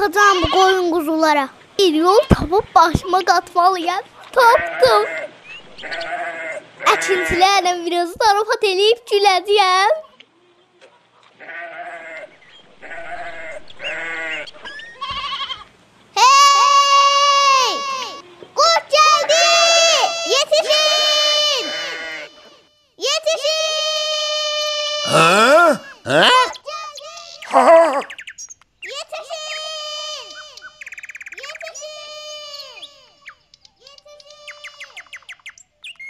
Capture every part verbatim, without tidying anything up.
باخاجاغام بو قویون قوزولارا. بیر یول تاپیب باشیما قاتمالی‌یام. تاپدیم. اکینچی‌لرله بیر آز زارافات ائله‌ییب گوله‌جه‌یم. هئی! قورد گلدی! یئتیشین! یئتیشین! هه؟ هه؟ قورد گلدی! ها! یئتیشین! یئتیشین! یئتیشین!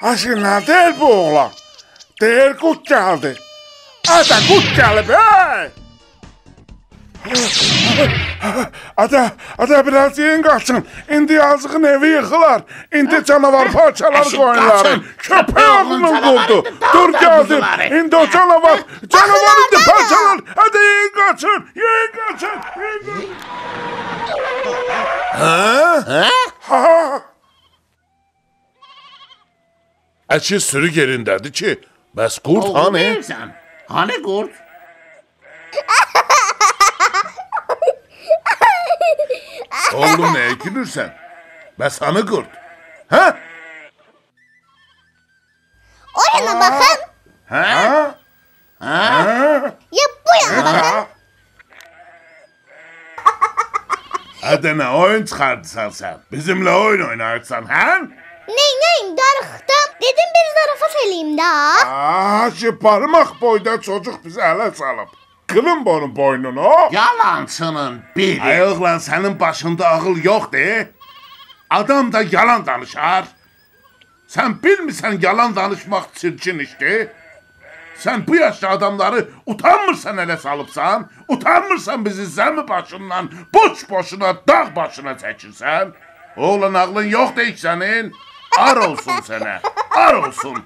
آخی نه دئییر بو اوغلان؟ دئییر قورد گلدی. اده، قورد گلیب، هئی! اده، اده، بیر آز یئیین قاچین. ایندی یازیغین ائوی ییخیلار. ایندی جاناوار پارچالار قویونلاری. آخی قاچین. کؤپک اوغلونون قوردو. دور گلدیم. ایندی او جاناوار، جاناوار ایندی پارچالار. اده، یئیین قاچین، یئیین قاچین، یئیین قاچین. هه؟ هه؟ ها؟ اکی سورو یئرینده‌دیر کی، بس قورد هانی؟ هانی قورد؟ اوغلوم، نییه گولورسن؟ بس هانی قورد؟ هه؟ او یانا باخین. هه؟ هه؟ هه؟ یا بو یانا باخین. اده، نه اویون چیخاردیسان سن؟ بیزیمله اویون اویناییرسان، هه؟ نئینه‌ییم، داریخدیم. دئدیم بیر زارافات ائله‌ییم ده. آخی بارماق بویدا چوجوق بیزی اله سالیب. قیرین بونون بوینونو. یالانچی‌نین بیری. آی اوغلان، سنین باشیندا عاغیل یوخدور؟ آدام دا یالان دانیشار. سن بیلمیرسن یالان دانیشماق چیرکین ایشدیر؟ سن بو یاشدا آداملاری اوتانمیرسان اله سالیبسان؟ اوتانمیرسان بیزی زمی باشیندان بوش-بوشونا داغ باشینا چکیرسن؟ اوغلان، عاغلین یوخدور هئچ سنین؟ عار اولسون سنه، عار اولسون.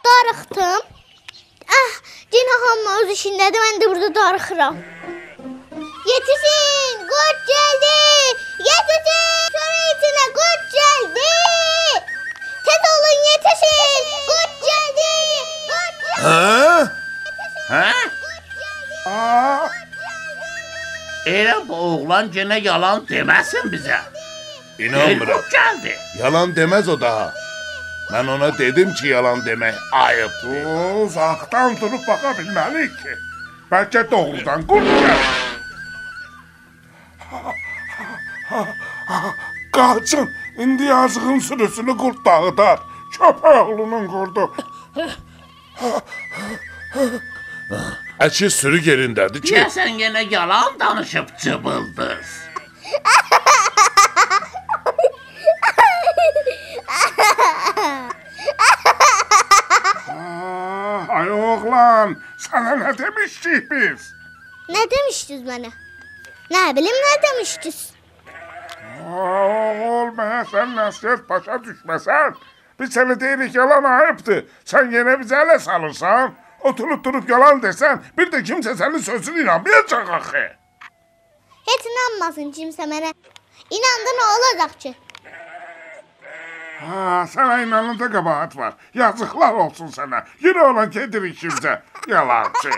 داریخدیم. آه، یئنه هامی اؤز ایشینده‌دیر، من ده بورادا داریخیرام. یئتیشین، قورد گلدی! یئتیشین! چؤرک ایچینه قورد گلدی! تئز اولون، یئتیشین! قورد گلدی! قورد گلدی! هه؟ هه؟ آ! ائله بو اوغلان یئنه یالان دئمه‌سین بیزه. اینانمیرام. قورد گلدی. یالان دئمز او داها. من اونا دئدیم کی، یالان دئمک عاییبدیر. او، اوزاقدان دوروب باخا بیلمه‌لی‌ییک کی، بلکه دوغرودان قورد گلدی. قاچین، ایندی یازیغین سوروسونو قورد داغیدار. کؤپک اوغلونون قوردو. اکی سورو یئرینده‌دیر کی. دئیه‌سن یئنه یالان دانیشیب، جیبیلدیز. آه، آی اوغلان، سنه نه دئمیشدیک بیز؟ نه دئمیشدینیز منه؟ نه بیلیم، نه دئمیشدینیز؟ آه، اوغول، مگر سن نصیحت باشا دوشمه‌سن؟ بیز سنه دئییریک، یالان عاییبدیر. سن یئنه بیزی اله سالیرسان. اوتوروب دوروب یالان دئسن، بیر ده کیمسه سنین سؤزونه اینانمایاجاق آخی. هئچ اینانماسین کیمسه منه. ایناندا نه اولاجاق کی؟ ها، سنه ایناناندا قاباحت وار. یازیقلار اولسون سنه. یورویون، گئدیریک کیمسه. یالانچی.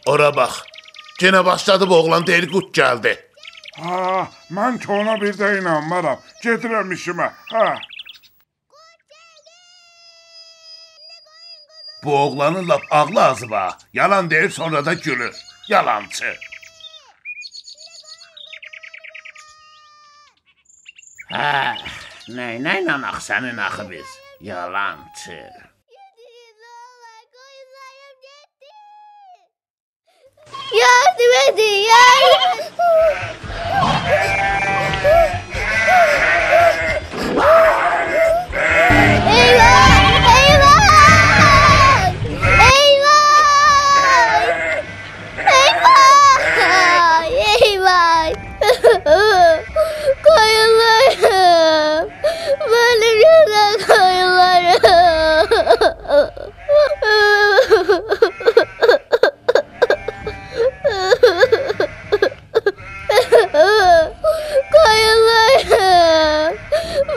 اورا باخ. یئنه باشلادی بو اوغلان، دئییر قورد گلدی. ها، من کی اونا بیر ده اینانمارام. گئدیرم ایشیمه. ها. بو اوغلانین لاپ عاغلی آزیب ها. یالان دئییر، سونرا دا گولور. یالانچی. هه، نه‌ینه ایناناق سنین آخی بیز؟ یالانچی. یاردیم ائدین، یاردیم. ائیواه، ائیواه، ائیواه، ائیواه، ائیواه. قویونلاریم، منیم گؤزل قویونلاریم. قویونلاریم،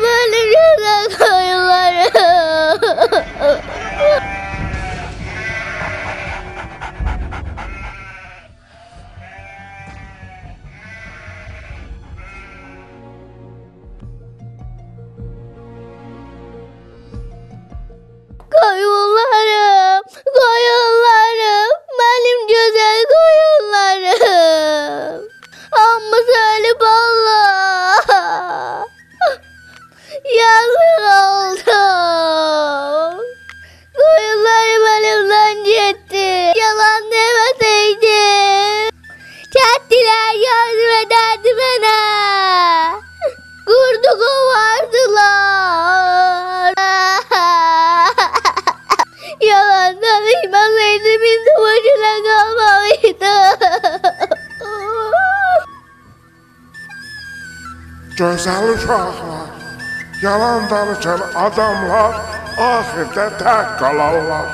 منیم گؤزل قویونلاریم. قویونلاریم، قویونلاریم، منیم گؤزل قویونلاریم. هامیسی اؤلوب، آللاه. یازیق اولدوم. قویونلاریم الیمدن گئتدی. یالان دئمه‌سئیدیم. کندلی‌لر یاردیم ائدردی منه. قوردو قوواردیلار. یالان دانیشماسایدیم، ایندی بو گونه قالمالیدیم. گؤزل اوشاقلار، یالان دانیشان آداملار آخیردا تک قالارلار.